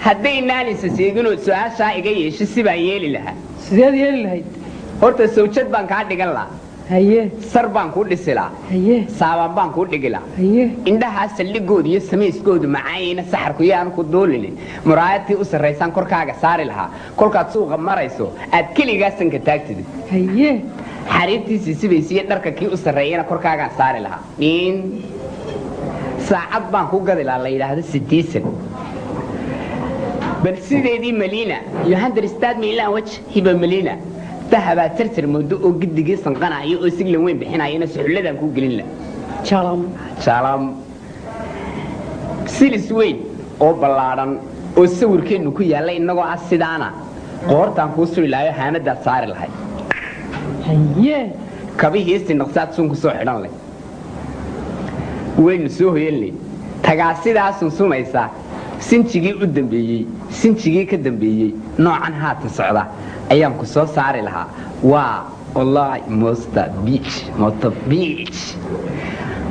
Haddaynaan isa seeginoo su-aashaa iga yeesho, sibaan yeeli lahaa. Sideed yeeli lahayd? Horta sawjad baan kaa dhigan lahaa. Sar baan kuu dhisi lahaa. Saabaan baan kuu dhigi lahaa. Indhahaa saldhigoodu iyo samayskoodu macaayina, saxarku yaanu ku duulinin, muraayadtii u sarraysaan korkaaga saari lahaa. Kolkaad suuqa marayso aad keligaa sanka taagtidid. Xariirtii sisibaysa iyo dharka kii u sarreeyana korkaagaan saari lahaa. Dhiin saacad baan ku gadi lahaa la yidhaahdo sidiisan, bal sideedii Malina you understand me language, hiba Malina dahabaa tartar moodo oo giddigii sanqanaayo oo siglan weyn bixinayana suxulladaan kuu gelin lahaa. Jalam. Jalam. Silis weyn oo ballaadhan oo sawirkeennu ku yaalla innagoo ah sidaana qoortaan kuu suri lahayo, haamadaad saari lahay. Kabihii sinaqsaad suun ku soo xidhan leh, waynu soo hoyanley. Tagaa sidaa sunsumaysa, sinjigii u dambeeyey, sinjigii ka dambeeyey, noocan haatan socda ayaan ku soo saari lahaa. Waa wallahi mosta beach, mosta beach.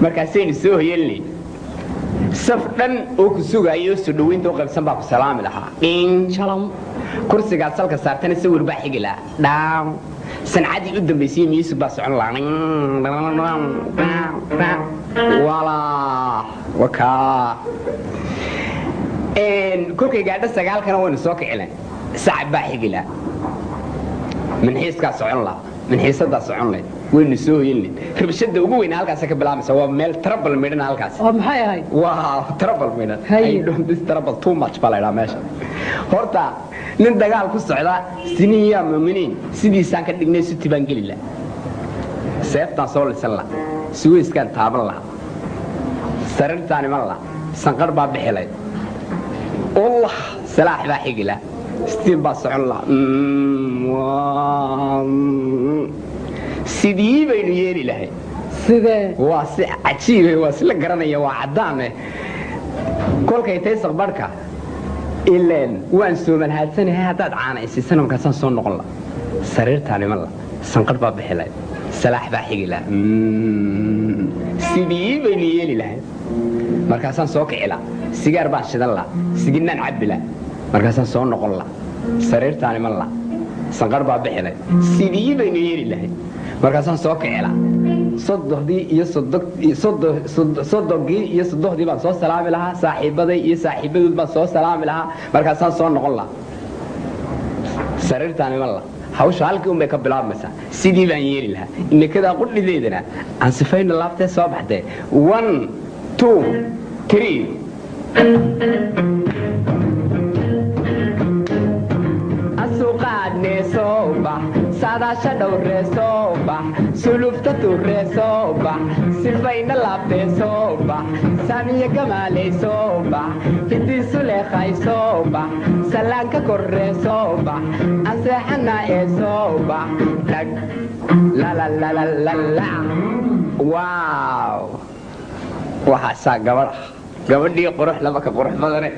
Markaasaynu soo hoyanley, saf dhan oo ku sugaayo oo soo dhaweynta u qaybsan baa ku salaami lahaa. Dhin. Jalam. Kursigaad salka saartana sawir baa xigi lahaa. Dhaaw, sancadii u dambaysay music baa socon lahaa. Walaa wakaa kolkay gaadho 9-kana waynu soo kicilen, sacab baa xigi lahaa, minxiiskaa socon lahaa, minxiisadaa socon lahayd, waynu soo hoyanlayd. Rabshada ugu weyna halkaasa ka bilaabaysa. Waa meel trouble midhan halkaas. Oo maxay ahayd? Wow, trouble midhan. Haye. I don't this trouble too much baa la idhaha meesha. Horta nin dagaal ku socda siniyaa muuminiin sidiisaan ka dhignay, suti baan geli laha, seeftaan soo lisan laha, suweyskaan taaban laha, sariirtaan iman laha, sanqar baa bixi lahayd, Allah, salaax baa xigi laha, stiin baa socon laha. Sidii baynu yeeli lahay. Sidee? Waa si cajiibe, waa si la garanaya, waa caddaane. Kolkay tay saqbarhka ileen waan soomalhaadsanahay, haddaad caana isiisana markaasaan soo noqon la, sariirtaan iman la, sanqadh baa bixi lahayd, salaax baa xigi laha. Sidii baynu yeeli lahayd. Markaasaan soo kici laha, sigaar baan shidan laha, siginaan cabbi laha, markaasaan soo noqon la, sariirtaan iman la, sanqadh baa bixi lahayd. Sidii baynu yeeli lahayd. Markaasaan soo kici laha, sodohdii iyo sodogii iyo sodohdii baan soo salaami lahaa, saaxiibaday iyo saaxiibadood baan soo salaami lahaa, markaasaan soo noqon lahaa, sariirtaan iman laha. Hawsha halkii un bay ka bilaabmaysaa. Sidii baan yeeli lahaa. Imikadaa qudhideedana aan sifayno, laabtee soo baxdee. One, two, three. Asuqaadnee soo bax, saadaasha dhowree soo bax, sulufta turree soo bax, sifayna laabtee soo bax, saamiye gamaaley soo bax, hidiisu leekhay soo bax, sallaanka korree soo bax, anseexana ee soo bax, dhag lalalalalala. Waaw, waxaasaa gabadh ah, gabadhii qurux laba ka qurux badane.